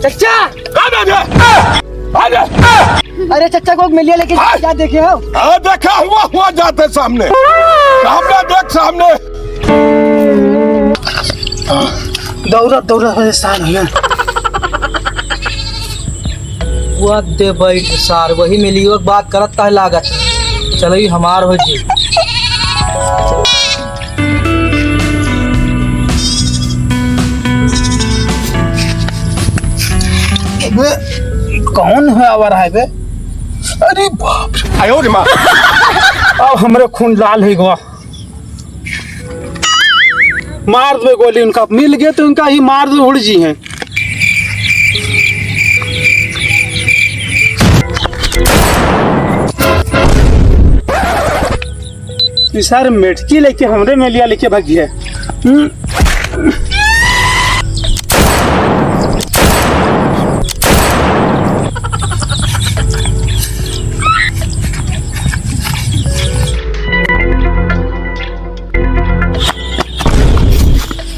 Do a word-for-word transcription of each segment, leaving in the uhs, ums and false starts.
चच्चा! अरे, अरे, अरे! अरे चच्चा को मेलिया लेके हाँ। क्या देखे हो? हाँ, देखा हुआ, हुआ जाते सामने। सामने देख, सामने। दौड़ा, दौड़ा, परेशान हो गया। वो दे बैठ सार, वही मेलिया के बात करत है लागत। चलो, ये हमार हो जी। अबे, कौन है आवा रहा है बे? अरे बाप रे। आयो रे माँ। अब हमरे खून लाल हो गवा। मार दे गोली उनका, मिल गए तो उनका ही मार दे, उड़ जी हैं। ई सारे मेटकी लेके हमरे मेलिया लेके भागी है। हम्म।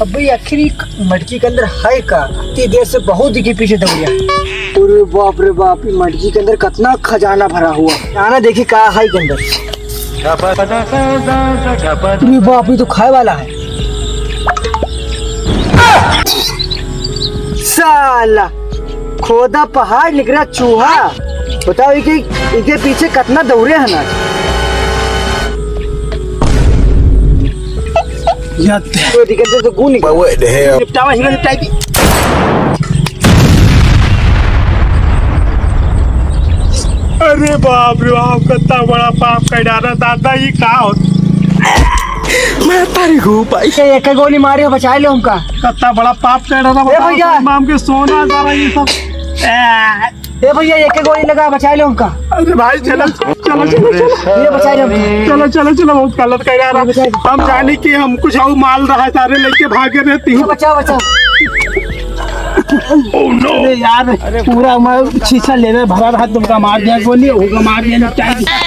अबे आखिर ई मटकी के अंदर है का? इतनी देर से बहुत ही पीछे दौड़िया। अरे बाप रे बाप, ई मटकी के अंदर कितना खजाना भरा हुआ। जाना देखी का है के अंदर। अरे बाप, ये तो खाए वाला है। साला, खोदा पहाड़ निकला चूहा। बताओ, इके, इके पीछे कितना दौड़े हैं ना। याद है। तो दिक्कत से तो गू निकल। But what the hell? निपटावा ही निपटाई। अरे बाप रे बाप, कितना बड़ा पाप कर डाला दादा, ये का होता? मैं तारी घू पाई। ये एक गोली मारे, बचा ले हमका। कितना बड़ा पाप कर डाला, ए बताओ, भैया। इमाम के सोना सारा ये सब। ए, ए भैया, एक गोली लगा, बचा ले हमका। अरे भाई, चलो, चलो, चलो, चलो। ये बचा ले हमका। चलो, चलो, चलो, बहुत गलत कर रहा। ये बचा ले। हम जाने कि हम कुछ और माल रहा है, सारे लेके भागे रहती ये हूँ। बचाओ, बचाओ। Oh no! अरे यार, पूरा मैं शीशा लेने भरा रहा, तुमका मार दिया गोली, होगा मार दिया, निपटा दिया।